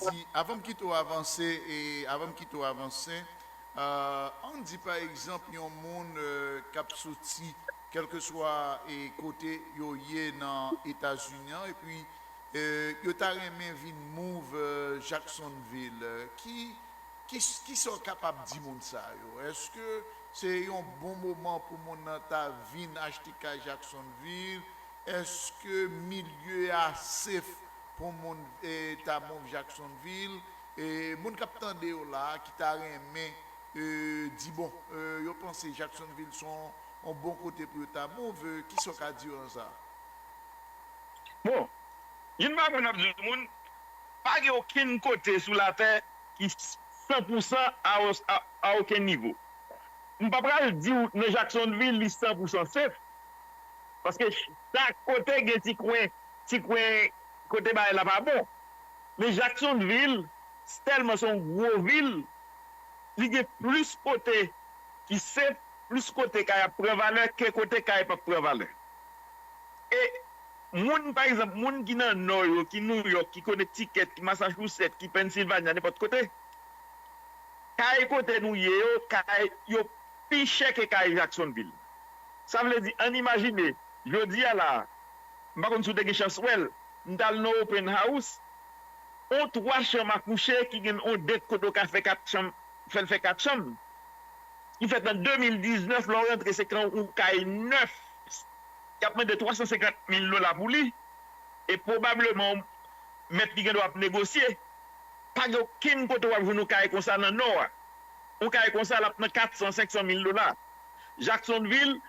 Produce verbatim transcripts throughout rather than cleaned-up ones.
di, avan m kite w avanse, e avan m kite w avanse, euh, ann di pa egzanp yon moun euh, k ap soti kèlkeswa e kote yo ye nan Etazini an, epi euh, yo ta renmen vin move euh, Jacksonville. Ki, ki, ki sa w kapab di moun sa yo? Èske se yon bon moman pou moun nan ta vin achte kay Jacksonville? Èske milye a safe pou moun eh, ta move Jacksonville? E moun k ap tande yo la a, ki ta renmen eh, di bon, eh, yo panse Jacksonville se yon bon kote pou yo ta move, eh, kisa w ka di yo nan sa? Bon, youn pa moun ap di yon moun, pa gen okenn kote sou latè ki san pou san a, a, a okenn nivo. M pa pral di w nan Jacksonville li san pou san safe, paske chak kote gen ti kwen, ti kwen kote bagay la pa bon. Men Jacksonville, tèlman se yon gwo vil, li gen plis kote ki safe, plis kote kay ap pran valè ke kote kay p ap pran valè. E moun, pa egzanp, moun ki nan Nò yo, ki New York, ki Connecticut, ki Massachusetts, ki Pennsylvania, nenpòt kote, kay kote nou ye yo, kay yo pi chè ke kay Jacksonville. Sa vle di, ann imajine, jodi a la a, m pa konn si w te gen chans wè l, m t al nan open house, yon twa chanm a kouche ki gen yon dèt kote w ka fè kat chanm, fè l fè kat chanm, ki fèt an de mil diznèf, lè w rantre se kan yon kay nèf, y ap mande twa san senkant mil dola pou li, e pwobableman mèt li gen dwa ap negosye. Pa gen okenn kote w ap jwenn yon kay konsa nan Nò a. Yon kay konsa l ap nan kat san, senk san mil dola. Jacksonville,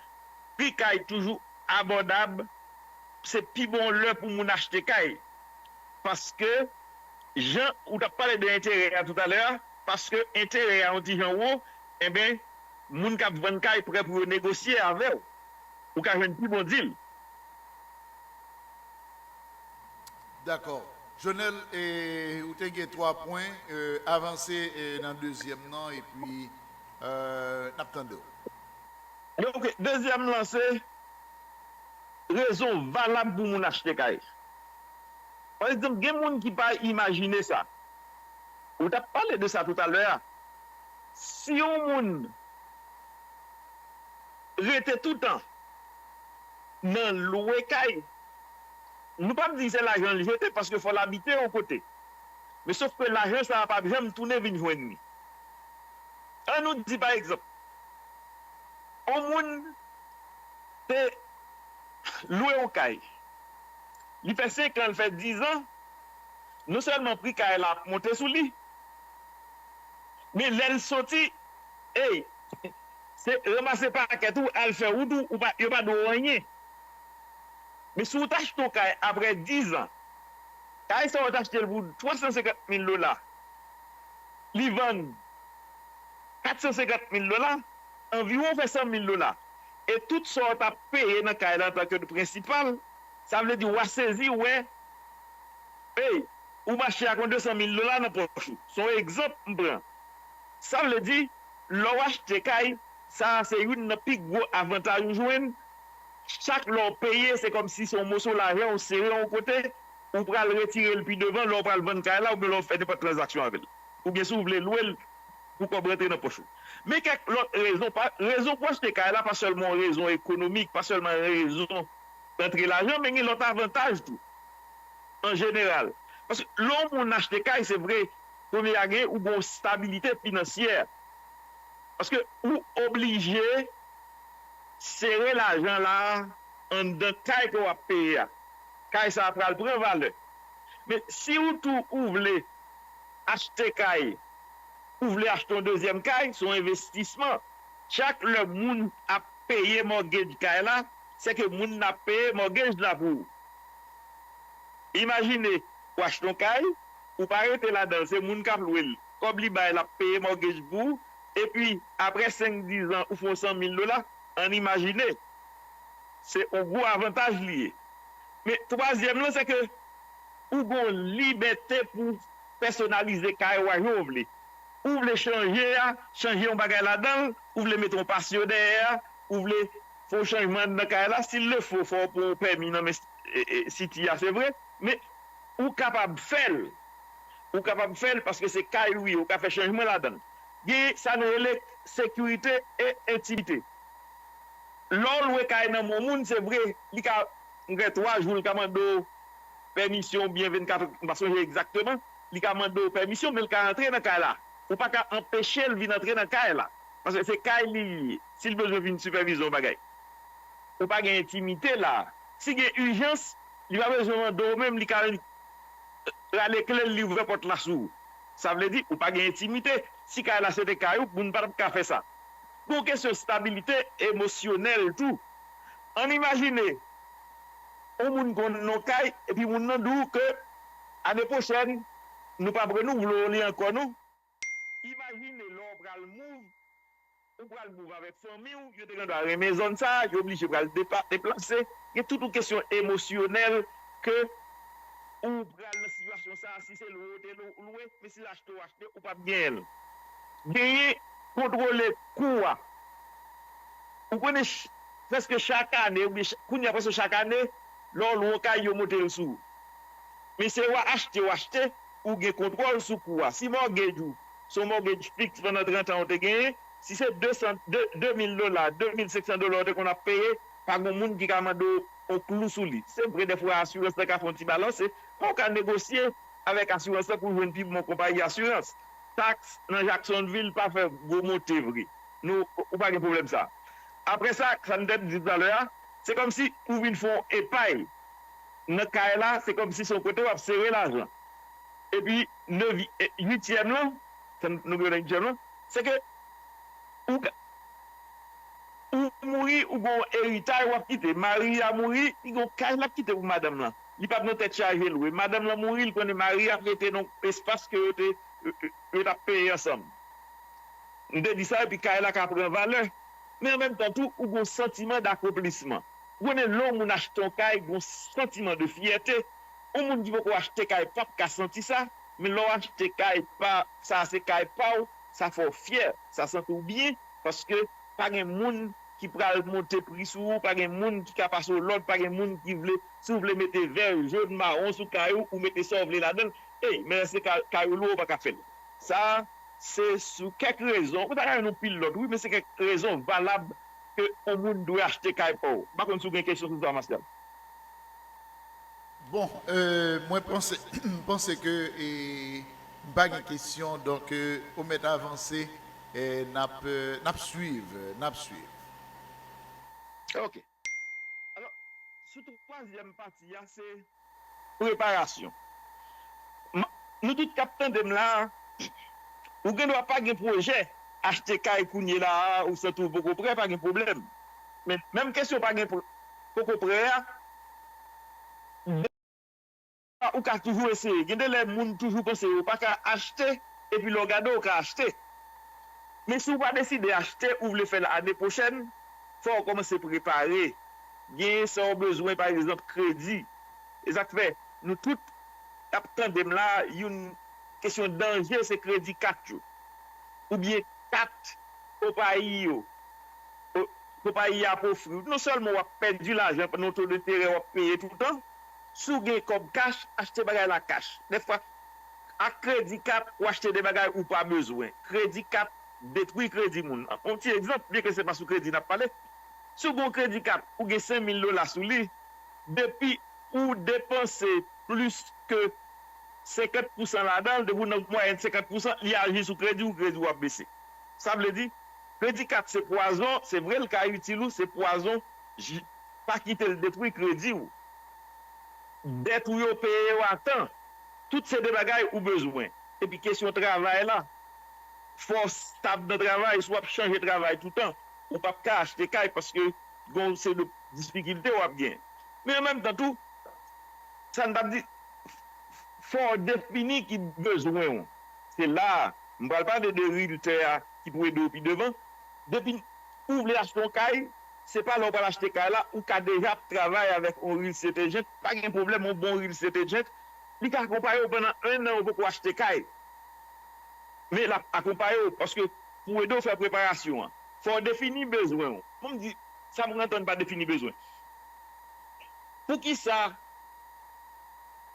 pri kay toujou abòdab, se pi bon lè pou moun achte kay. Paske, jan ou t ap pale de enterè a toutalè a, paske enterè a yon ti jan wo, enben, moun k ap vann kay prè pou yo negosye avè w. Ou ka jwenn pi bon deal. Dakò. Jonel, eh, ou te gen twa pwen, eh, avanse eh, nan dezyèm nan, epi eh, n ap tande w. Ok, dezyèm lan se rezon valab pou moun achte kay. Pa egzanp, gen moun ki pa imajine sa. Ou t ap pale de sa toutalè a. Si yon moun rete toutan nan lwe kay, nou p ap di se lajan l jete, paske fò l abite yon kote. Men sof ke lajan sa a p ap janm tounen vin jwenn li. Ann nou di, pa egzanp, yon moun te lwe yon kay. Li fè senk an, l fè diz an, non sèlman pri kay la ap monte sou li, men lè l soti, ey, se ranmase pakèt ou, al fè wout ou, ou pa, yo pa dwe w anyen. Men si w t achte yon kay apre diz an, kay sa w te achte l pou twa san senkant mil dola, li vann kat san senkant mil dola, anviwon w fè san mil dola. E tout sa w t ap peye nan kay la antanke prensipal, sa vle di w a sezi wè, ey, ou mache ak yon de san mil dola nan pòch ou. Se yon egzanp m pran. Sa vle di, lè w achte kay, sa a se youn nan pi gwo avantaj ou jwenn. Chak lè w peye, se kòmsi se yon moso lajan ou sere yon kote, ou pral retire l pi devan lè w pral vann kay la oubyen lè w fè nenpòt tranzaksyon avè l. Oubyen si w vle lwe l pou kòb rantre nan pòch ou. Men kèk lòt rezon, pa, rezon pou achte kay la pa sèlman yon rezon ekonomik, pa sèlman yon rezon rantre lajan, men gen lòt avantaj tou, an jeneral. Paske lè yon moun achte kay, se vre, premye a gen, ou gen yon stabilite finansyè. Paske ou oblije sere lajan la anndan kay ke w ap peye a. Kay sa a pral pran valè. Men si ou tou ou vle achte kay, ou vle achte yon dezyèm kay, se yon envestisman. Chak lè moun ap peye mortgage kay la, se ke moun nan ap peye mortgage la pou ou. Imajine, ou achte yon kay, ou pa rete ladan l, se moun k ap lwe l. Kòb li bay la ap peye mortgage pou ou, epi apre senk, diz an, ou fè yon san mil dola, ann imajine. Se yon gwo avantaj li ye. Men twazyèm lan, se ke ou gen yon libète pou pèsonalize kay ou a jan w vle. Ou vle chanje a, chanje yon bagay ladan l, ou vle mete yon patio dèyè a, ou vle fè yon chanjman anndan kay la, s'il le faut, fò w pran yon pèmi nan men city a, se vre, men ou kapab fè l. ou kapab fè l paske se kay ou ye, ou ka fè chanjman ladan l. Gen sa nou rele sekirite e entimite. Lè w lwe kay nan men yon moun, se vre, li ka gen twa jou, li ka mande w pèmisyon oubyen vennkat, m pa sonje egzakteman, li ka mande w pèmisyon, men l ka antre nan kay la. Ou pa ka anpeche l vin antre nan kay la. Paske se kay li ye. Si l bezwen vin sipèvize yon bagay, ou pa gen entimite la. Si gen ijans, li pa bezwen mande w menm, li ka rale kle l, li ouvè pòt la sou ou. Sa vle di, ou pa gen entimite. Si kay la se te kay ou, moun pa t ap ka fè sa. Gon kesyon stabilite emosyonèl tou. Ann imajine, yon moun konn nan kay, epi moun nan di w ke ane pwochèn, nou p ap renouvle w li ankò non. Imajine lè w pral move, ou pral move avèk fanmi w, yo te gendwa renmen zòn sa a, yo oblije pral depa-, deplase. Gen tout yon kesyon emosyonèl ke ou pral nan sitiyasyon sa a, si se lwe w te lwe, lwe, men si se achte w achte, ou p ap genyen l. Genyen kontwole kou a. Ou konnen ch-, prèske chak ane, oubyen ch-, kounye a prèske chak ane, lè w lwe yon kay, yo monte l sou ou. Men se w achte, w achte, ou gen kontwòl sou kou a. Si mortgage ou, se yon mortgage fiks pandan trant an ou te genyen, si se de san, de, de mil dola, de mil senk san dola ou te konn ap peye, pa gen moun ki ka mande w yon klou sou li. Se vre, dèfwa, asirans lan ka fè yon ti balanse, men ou ka negosye avèk asirans lan pou w jwenn pi bon konpayi asirans. Taks nan Jacksonville pa fè gwo monte vre. Nou, ou pa gen pwoblèm sa. Apre sa, sa m te di talè a, se kòmsi ou vin fè yon epay nan kay la, se kòmsi se yon kote w ap sere lajan. Epi, nev-, e, uityèm lan, sa n-, nou gen nan uityèm lan, se ke ou ka, ou mouri, ou gen yon eritay w ap kite. Mari a mouri, li gen yon kay l ap kite pou madanm lan. Li p ap nan tèt chaje lwe. Madanm lan mouri, li konnen mari a rete nan yon espas ke yo te, yo, yo, yo t ap peye ansanm. M te di sa, epi kay la ka pran valè. Men an menm tan tou, ou gen yon santiman dakonplisman. Ou konnen lè yon moun achte yon kay, gen yon santiman de fyète. Yon moun ki poko achte kay p ap ka santi sa, men lè w achte kay pa, sa se kay pa w, sa fè w fyè, sa santi w byen, paske pa gen moun ki pral monte pri sou ou, pa gen moun ki ka pase w lòd, pa gen moun ki vle, si w vle mete vè, jòn, mawon sou kay ou, ou mete sa w vle ladan l. Ey, men èske ka-, kay ou lwe, ou pa ka fè l. Sa, se sou kèk rezon, ou ta ka jwenn yon pil lòt, wi, men se kèk rezon valab ke yon moun dwe achte kay pa w. M pa konn si w gen kesyon sou sa, Martial. Bon, euh, mwen panse, m panse ke, e, m pa gen kesyon, donk, euh, ou mèt avanse, e, n ap, euh, n ap swiv, n ap swiv. Ok. Alò, sou twazyèm pati a, se preparasyon. M-, nou tout k ap tande m la a, ou gen dwa pa gen pwojè achte kay kounye la a, ou santi w poko prè, pa gen pwoblèm. Men, menm kesyon pa gen pr-, poko prè a, ou ka toujou eseye. Gen de lè, moun toujou panse yo pa ka achte, epi lè w gade, w ka achte. Men si w pa deside achte, ou vle fè l ane pwochèn, fò w kòmanse prepare. Gen sa w bezwen, pa egzanp, kredi. E sa k fè, nou tout k ap tande m la, youn kesyon danje se kredi kat yo. Oubyen kat konpayi yo, o-, konpayi a ap ofri w. Non sèlman w ap pèdi lajan nan to denterè w ap peye toutan, si w gen kòb kach, achte bagay la kach. Dèfwa, ak kredi kat, ou achte de bagay ou pa bezwen. Kredi kat detwi kredi moun. Yon ti egzanp, byenke se pa sou kredi n ap pale. Si w gen yon kredi kat, ou gen senk mil dola sou li, depi ou depanse plis ke senkant pousan ladan l, depi w nan mwayèn senkant pousan, li aji sou kredi w, kredi w ap bese. Sa vle di, kredi kat se pwazon, se vre l ka itil ou, se pwazon, ji-, pa kite l detwi kredi w. Dèt ou yo peye yo a tan. Tout se de bagay ou bezwen. Epi kesyon travay la, fò w stab nan travay, si w ap chanje travay toutan, ou p ap ka achte kay paske gen yon seri de difikilte w ap gen. Men an menm tan tou, sa n t ap di, fò w defini ki bezwen w. Se la a, m pral pale de realtor a ki pou ede w pi devan. Depi ou vle achte yon kay, se pa lè w pral achte kay la, ou ka deja ap travay avèk yon real estate agent, pa gen pwoblèm, yon bon real estate agent, li ka akonpaye w pandan en an ou poko achte kay. Men l ap akonpaye w, paske pou ede w fè preparasyon an, fò w defini bezwen w. Pou m di, sa m antann pa defini bezwen. Poukisa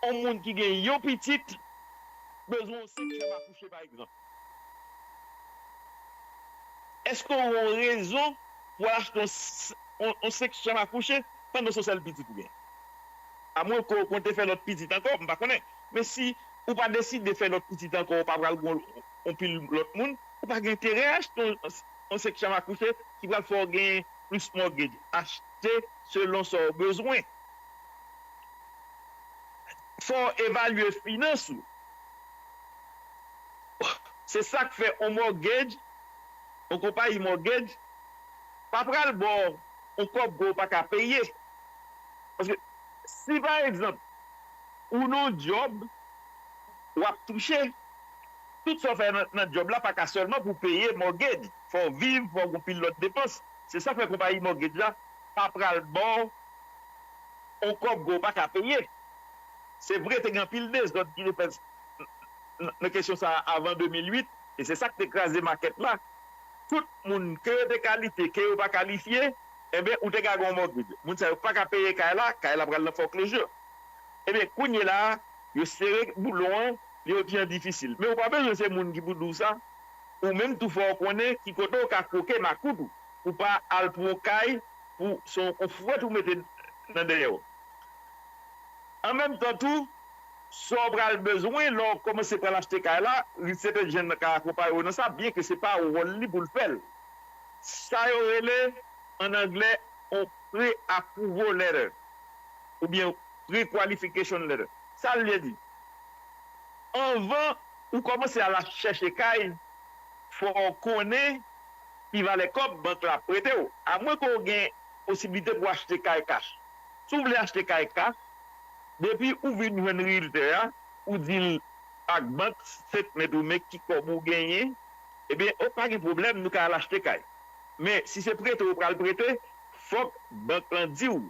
yon moun ki gen yon pitit bezwen yon senk chanm a kouche, pa egzanp. Èske w gen yon rezon pou w al achte yon, s- yon, yon senk chanm a kouche pandan se yon sèl pitit ou gen? Amwen ke w konte fè lòt pitit ankò, m pa konnen. Men si ou pa deside fè lòt pitit ankò, ou pa pral gen yon pil lòt moun, ou pa gen enterè achte yon, yon senk chanm a kouche ki pral fè w gen plis mortgage. Achte selon sa w bezwen. Fò w evalye finans ou. Se sa k fè yon mortgage, yon konpayi mortgage, pa pral ba w yon kòb ke w pa ka peye. Paske si, pa egzanp, ou nan yon djòb, w ap touche, tout sa w fè nan, nan djòb la pa ka sèlman pou peye mortgage. Fò w viv, fò w gen pil lòt depans. Se sa k fè konpayi mortgage la pa pral ba w yon kòb ke w pa ka peye. Se vre, te gen anpil dezòd ki te fèt nan, nan kesyon sa a avan de mil uit, e se sa k te kraze makèt la. Tout moun, ke yo te kalifye, ke yo pa kalifye, enben, ou te ka gen yon mortgage. Moun sa yo pa ka peye kay la, kay la pral nan foreclosure. Ebyen, kounye la a, yo sere boulon an, li yon ti jan difisil. Men ou pa bezwen se moun ki pou di w sa. Ou menm tou fò w konnen ki kote w ka kwoke makout ou. Pou pa al pran yon kay, pou se yon fwèt ou mete nan dèyè w. An menm tan tou, sa w pral bezwen lè w kòmanse pral achte kay la, Real Estate Agent nan ka akonpaye w nan sa, byen ke se pa wòl li pou l fè l. Sa yo rele, an anglè, yon pre-approval letter, oubyen pre-qualification letter. Sa l vle di? Anvan ou kòmanse al ach- chèche kay, fò w konnen pi valè kòb bank la ap prete w, amwen ke w gen posiblite pou w achte kay kach. Si w vle achte kay kach, depi ou vin jwenn realtor a, ou di l ak bank statement ou men ki kòb ou genyen, ebyen, o, pa gen pwoblèm, nou ka al achte kay. Men, si se prete w pral prete, fòk bank lan di w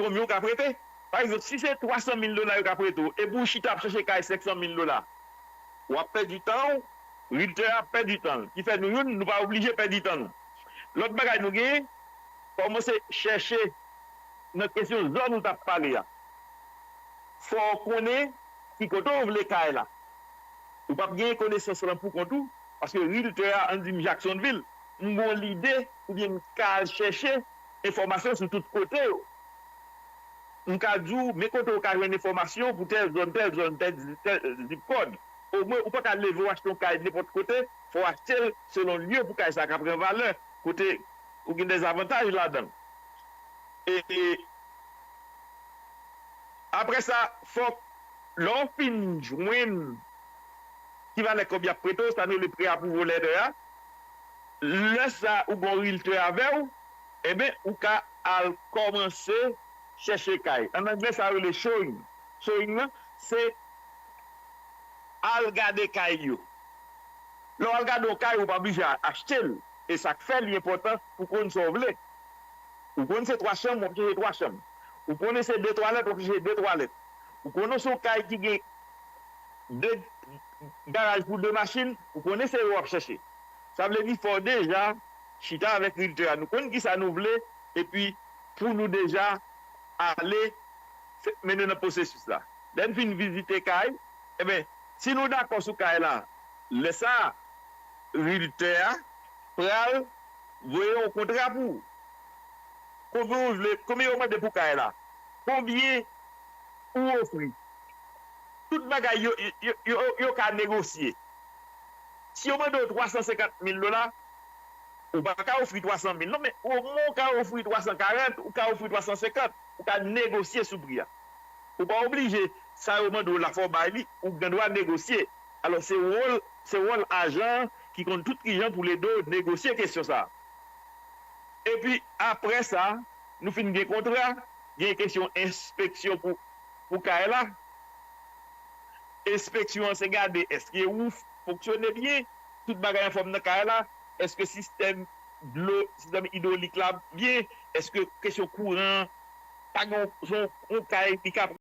konbyen w ka prete. Pa egzanp, si se twa san mil dola yo ka prete w, epi w chita ap chèche kay senk san mil dola, w ap pèdi tan w, realtor a ap pèdi tan l. Ki fè nou youn, nou pa oblije pèdi tan nou. Lòt bagay nou genyen, kòmanse chèche nan kesyon zòn ou t ap pale a. Fò w konnen ki kote w vle kay la. Ou p ap genyen konesans lan pou kont ou, paske realtor a, ann di m Jacksonville, m gon lide oubyen m ka al chèche enfòmasyon sou tout kote yo. M ka di w, men kote w ka jwenn enfòmasyon pou tèl zòn, tèl zòn, tèl, tèl zip kòd. Omwen, ou pa ka leve w achte yon kay nenpòt kote, fò w achte l selon lye pou kay sa ka pran valè, kote ou gen dèzavantaj ladan l. E, e, apre sa, fòk, lè w fin jwenn ki valè kòb y ap prete w, sa nou rele pre-approval letter a, lè sa ou gen yon realtor avè w, enben, ou ka al kòmanse chèche kay. An anglè, sa yo rele showing. Showing nan, se al gade kay yo. Lè w al gade yon kay, ou pa blije a- achte l. E sa k fè li enpòtan pou konn sa w vle. Ou konn se twa chanm, w ap chèche twa chanm. Ou konnen se de twalèt, w ap chèche de twalèt. Ou konnen se yon kay ki gen de garaj pou de machin, ou konnen se yo w ap chèche. Sa vle di fò w deja chita avèk realtor a. Nou konn kisa nou vle, epi pou nou deja ale fè- mennen nan pwosesis la. Lè n fin vizite kay, enben, si nou dakò sou kay la, lè sa a, realtor a pral voye yon kontra pou ou. Konbyen w vle, konbyen yo mande pou kay la? Konbyen ou ofri? Tout bagay yo, yo, yo, yo, yo ka negosye. Si yo mande w twa san senkant mil dola, ou pa ka ofri twa san mil non, men omwen ou ka ofri twa san karant, ou ka ofri twa san senkant, ou ka negosye sou pri a. Ou pa oblije, sa yo mande w la fò w bay li, ou gen dwa negosye. Alò, se wòl, se wòl ajan an ki konn tout kijan pou l ede w negosye kesyon sa a. Epi, apre sa, nou fin gen kontra, gen kesyon enspeksyon pou, pou kay la. Enspeksyon an se gade èske wouf fonksyone byen, tout bagay anfòm nan kay la, èske sistèm dlo, sistèm idwolik la byen, èske kesyon kouran an pa gen yon, yon, yon kay li ka